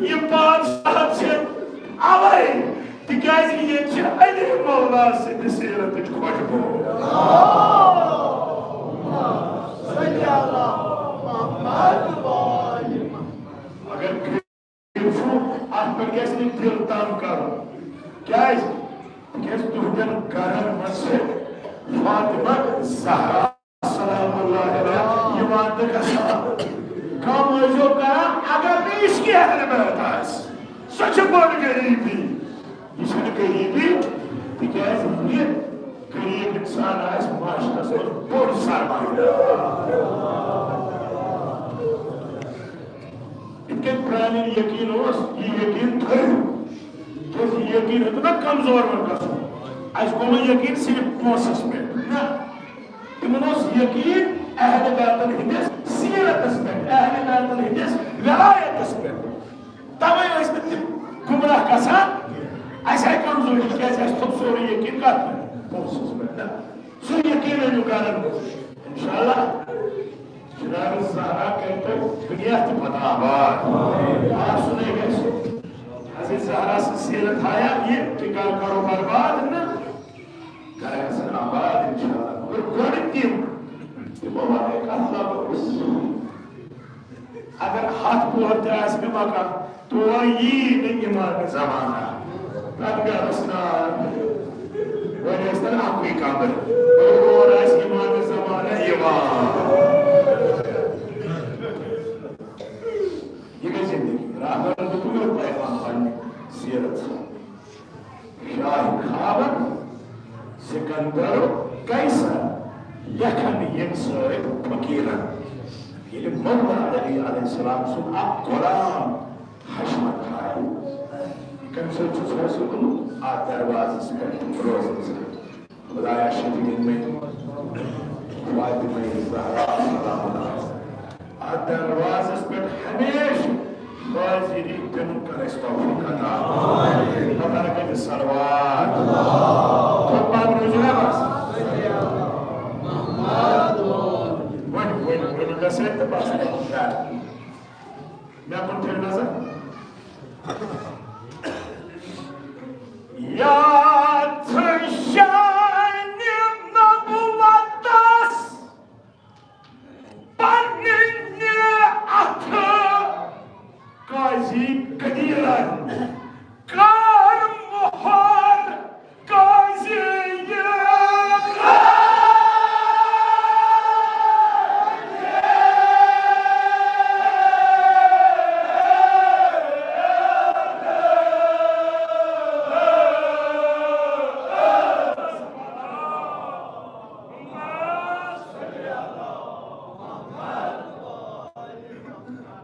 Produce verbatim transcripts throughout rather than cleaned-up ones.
یہِ پادشاہت چھِ اَوَے، تِکیٛازِ ییٚتہِ چھِ علی مولا سٕنٛدِ سیٖرتٕچ خوشبو۔ اگر کٲنٛسہِ چھُ، اَتھ پٮ۪ٹھ گژھِ نہٕ دِل تنگ کرُن۔ کیٛازِ؟ تِکیٛازِ تُہنٛدٮ۪ن گرن منٛز چھِ فاطمہ زہرا سلام اللہ علیہا یِوان تہٕ گژھان۔ کم ٲسۍزیو کران، اگر نہٕ عشقِ اہل بیت آسہِ۔ سۄ چھِ بٔڑ غریٖبی۔ یہِ چھَنہٕ غریٖبی، تِکیٛازِ یہِ غریٖب اِنسان آسہِ معاشرس منٛز بوٚڑ سرمایہِ۔ یِتھ کٔنۍ پرٛانٮ۪ن یقیٖن اوس، یہِ یقیٖن تھٲیِو۔ کیٛازِ یہِ یقیٖن ہیوٚت نہ کمزور وۄنۍ گژھُن۔ اَسہِ گوٚو نہٕ یقیٖن صرف پونٛسس پٮ۪ٹھ، نہ۔ تِمن اوس یقیٖن اہل بیتن ہٕنٛدِس سیرتس پٮ۪ٹھ، اہل بیتن ہٕنٛدِس ولایتس پٮ۪ٹھ۔ توے ٲسۍ نہٕ تِم گمراہ گژھان۔ اَسہِ آیہِ کمزوری، کیٛازِ اَسہِ تھوٚو سورُے یقیٖن کَتھ پٮ۪ٹھ؟ پونٛسَس پٮ۪ٹھ۔ نہ، سُہ یقیٖن أنِو گرن منٛز۔ انشاءاللہ جناب زہرا کَرِ تۄہہِ دُنیا تہِ پتہ آباد۔ آسُنے گژھِ۔ حضرت زہرا سٕنٛز سیرت ہایا یہِ، تُہۍ کر کرو برباد نہ۔ گرٕ گژھن آباد انشاءاللہ۔ مگر گۄڈٕ تِم، تِمو وَنے کَتھ لَبَس۔ اگر ہتھ پوہر تہِ آسہِ مےٚ مکان، تور یی نہٕ امام زمانہ۔ تتھ گرس نار۔ وۄنۍ ٲسۍ تن اکُے کمرٕ۔ اور آسہِ امام زمانہ یِوان۔ یہِ گٔے زندگی۔ راہبرن دیُتمُت یوت پیغام پننہِ سیرت سۭتۍ۔ شاہ کھابن سکندر قیصر لیکھن ییٚمہِ سۭتۍ فقیرن ییٚلہِ مولا علی علیہ السلام سُنٛد اکھ غلام حشمت آیہِ، یہِ کَمہِ سۭتۍ چھُس حٲصِل گوٚمُت؟ اَتھ دروازس پٮ۪ٹھ روزنہٕ سۭتۍ۔ خدایا شفیع مےٚ فاطمہ زہرا سلام اللہ۔ اتھ دروازس پٮ۪ٹھ ہمیشہٕ حٲضری دِنُک کر اَسہِ توفیق عطا۔ ببرکت صلوات۔ خطبہ روزِ نا بس۔ وۄنۍ، وۄنۍ، وۄنۍ گژھِ تہٕ بس۔ مےٚ کُن تھٲیِو نظر۔ یتھ شانہِ نبوتس پننہِ اتھٕ قاضی قدیرن کر مُہر قاضی۔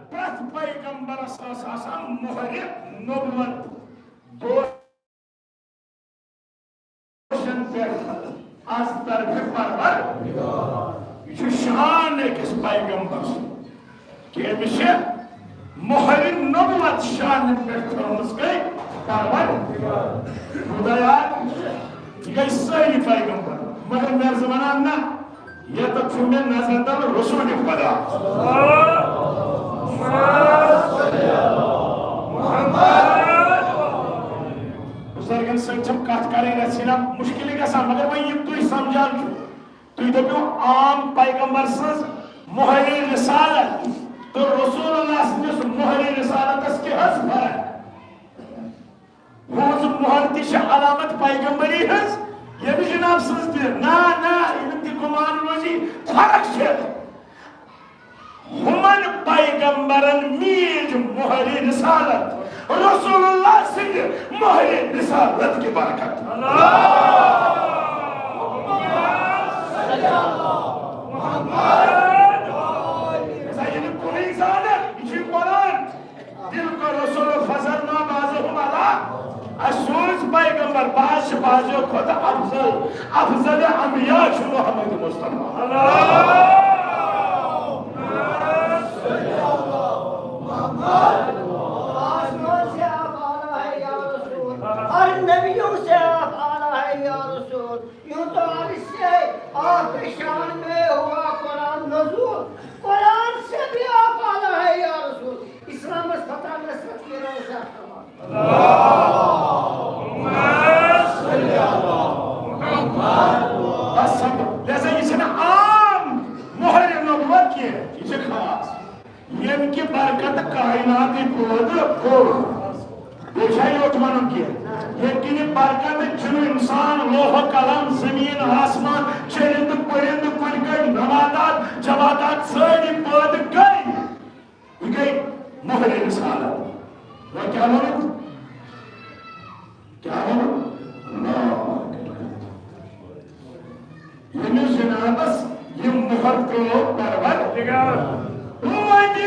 پرٛٮ۪تھ پیغمبرس ٲس آسان مۄہرِ نبوت۔ دوشن پٮ۪ٹھ از طرفِ پروردگار۔ یہِ چھُ شان أکِس پیغمبر سُنٛد۔ کہِ أمِس چھِ مۄہرِ نبوت شانہِ پٮ۪ٹھ تھٲومٕژ گٔے پروردگار۔ خدایا، یہِ گٔے سٲری پیغمبر، مگر مےٚ ٲس ونان نہ، ییٚتٮ۪تھ چھُ مےٚ نظر تل رسول خدا۔ بزرگن سۭتۍ چھم کتھ کرٕنۍ، گژھِ ہنا مُشکلٕے گژھان، مگر وۄنۍ یِم تُہۍ سمجھان چھِو، تُہۍ دٔپِو عام پیغمبر سٕنٛز مۄہرِ رسالت تہٕ رسول اللہ سٕنٛدِس مۄہرِ رسالتس کیٛاہ حظ فرق؟ ہٕنٛز مۄہر تہِ چھِ علامت پیغمبری ہٕنٛز، ییٚمہِ جناب سٕنٛز تہِ۔ نہ، نہ، یِمن تہِ گُمان روزِ، فرق چھِ۔ ہُمن پیغمبرن میٖج مۄہرِ رسالت، رسول اللہ سٕنٛدِ مۄہرِ رسالت کہِ برکت۔ زینب کُنُے زانن، یہِ چھُ قرآن۔ تلك الرسل فضلنا بعضهم على، اَسہِ سوٗز پیغمبر، بعض چھِ بعضیو کھۄتہٕ افضل۔ افضل انبیاء چھُ محمد مصطفیٰ۔ آسمان سے آپ آ رہا ہے یا رسول، ہر نبیوں سے آپ آ رہا ہے یا رسول۔ یوٗتاہ عرض سے آپ کے شان میں ہوا قرآن نزول، قرآن سے بھی آپ اعلیٰ ہے یا رسول۔ اسلامس فتح نصرت کے بس، لہذا یہِ چھنہٕ عام مۄہرِ نبوت کینٛہہ، یہِ چھِ خاص۔ ییٚمہِ کہِ برکتہٕ کائناتٕے پٲدٕ کوٚر۔ بیٚیہِ چھا یوت ونُن کینٛہہ؟ ییٚمہِ کِنۍ برکتہٕ چھُنہٕ انسان، لوح و قلم، زمین، آسمان، چرندٕ، پرندٕ، کُلۍ کٔٹۍ، نباتات، جمادات سٲری پٲدٕ گٔے۔ یہِ گٔے مۄہرِ رسالت۔ وۄنۍ کیٛاہ ووٚنُکھ؟ کیٛاہ ووٚنُکھ؟ اللہ اکبر۔ ییٚمِس جنابس یہِ مۄہر ترٛوو پروردگار، تُہنٛدِ